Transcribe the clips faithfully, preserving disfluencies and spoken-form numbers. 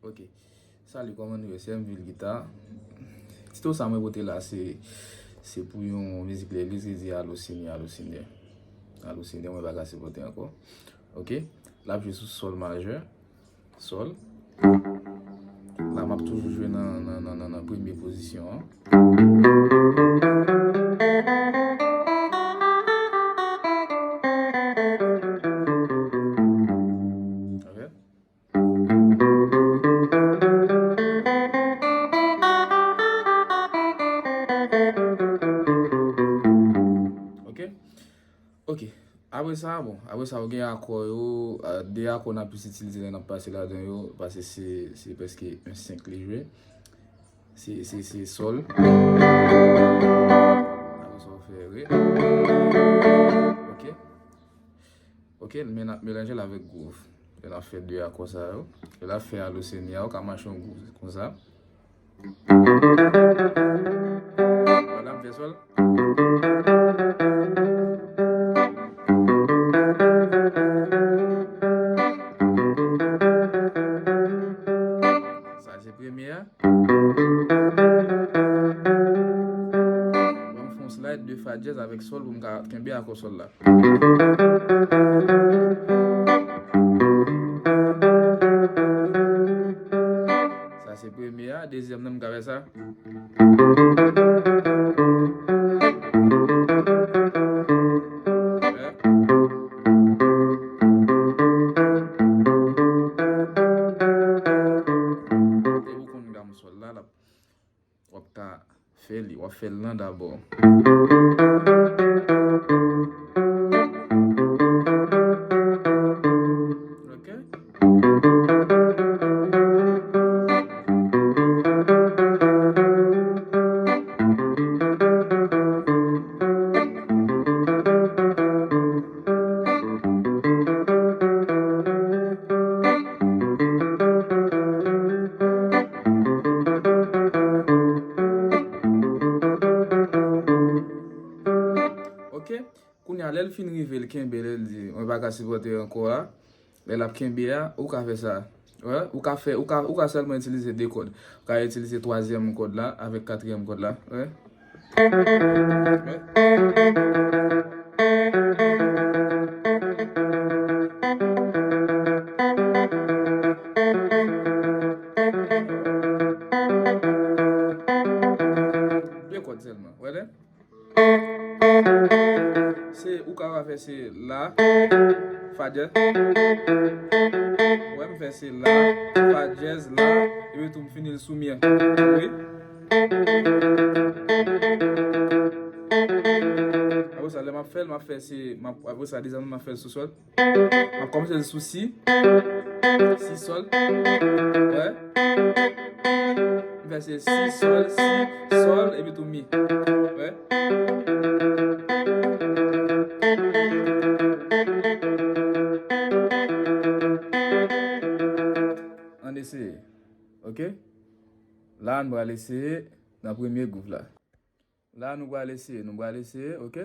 Ok. Salut, kòman nou ye? Se M Vil Gita. Tito sa mwen pote la, se, se pou yon mizik legliz ki di Alo Senyè, Alo Senyè. Alo Senyè, mwen pa ka sipòte ankò. Ok? L ap jwe sou sòl majè. Sòl. La, m ap toujou jwe nan, nan, nan, nan, nan premye pozisyon an. Ok? Ok? Ok. Apre sa, bon, apre sa, ou gen akò yo, a, de akò n ap plis itilize lè n ap pase ladan yo, paske se, se prèske yon senk li jwe. Se, se, se sòl. Apre sa, ou fè re. Ok. Ok, men n ap melanje l avèk gwouv. Lè n ap fè de akò sa yo. Lè n ap fè Alo Senyè, ou ka mache yon gwouv konsa. Vwala, m fè sòl. Sa se premye a. Bon, m fè yon slide de fa dyèz avèk sòl pou m ka kenbe akò sòl la. Sa se premye a, dezyèm nan m ka fè sa. Depi w konn gam sòl la, l ap W ap ka fè li, w ap fè l lan dabò. Ok. Ok. Kounye a, lè l fin rive, l kenbe, lè l di, "Mwen pa ka sipòte ankò a." Lè l ap kenbe a, ou ka fè sa. Wè, ou ka fè, ou ka, ou ka sèlman itilize de kòd. Ou ka itilize twazyèm kòd la avèk katriyèm kòd la. Wè. Wè. De kòd sèlman. Wè lè? Se, ou ka fè se la, fa dyèz. Wè, m fè se la, fa dyèz, la, epi tou m fini l sou mi an. Wi. Apre sa, lè m ap fè l, m ap fè se, m ap, apre sa, dezyèm nan, m ap fè l sou sòl. M ap kòmanse l sou si, si sòl. Wè. M fè se si sòl, si sòl, epi tou mi. Wè. Ann eseye. Ok? La, nou pral eseye nan premye gwouv la. La, nou pral eseye, nou pral eseye, ok?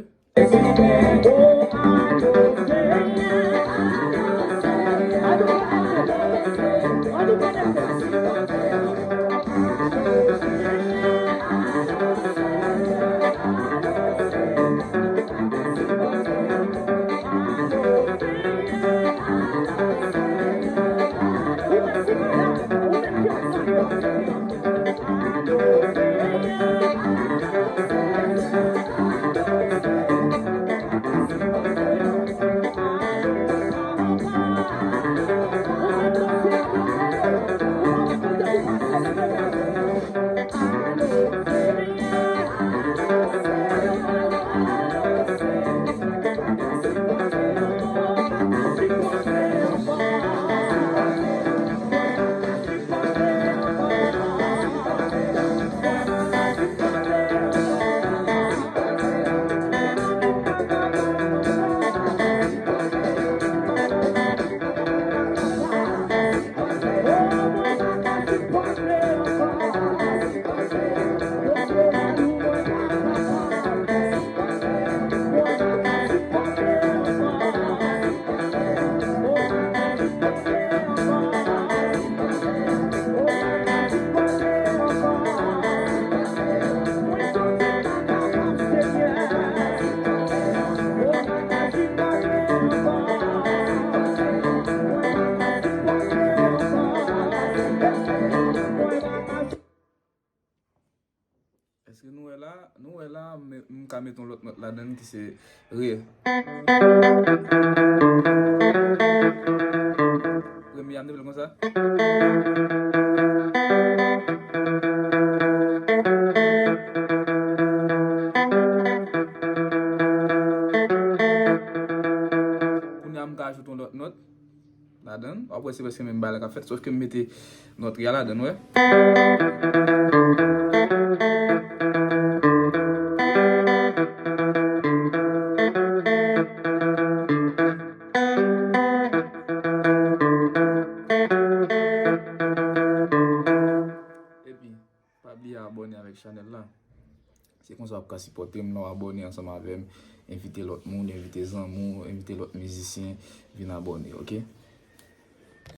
Ka met yon lòt nòt ladan l ki se re. Premye a, m te fè l konsa. Kounye a, m ka ajoute yon lòt nòt ladan l. W ap wè se prèske menm bagay la k ap fèt, sòf ke m mete nòt re a ladan l, w wè. Epi, pa bliye abòne avèk chanèl la. Se konsa w ap ka sipòte m lè w abòne ansanm avè m. Envite lòt moun, envite zanmi w, envite lòt mizisyen vin abòne, oke?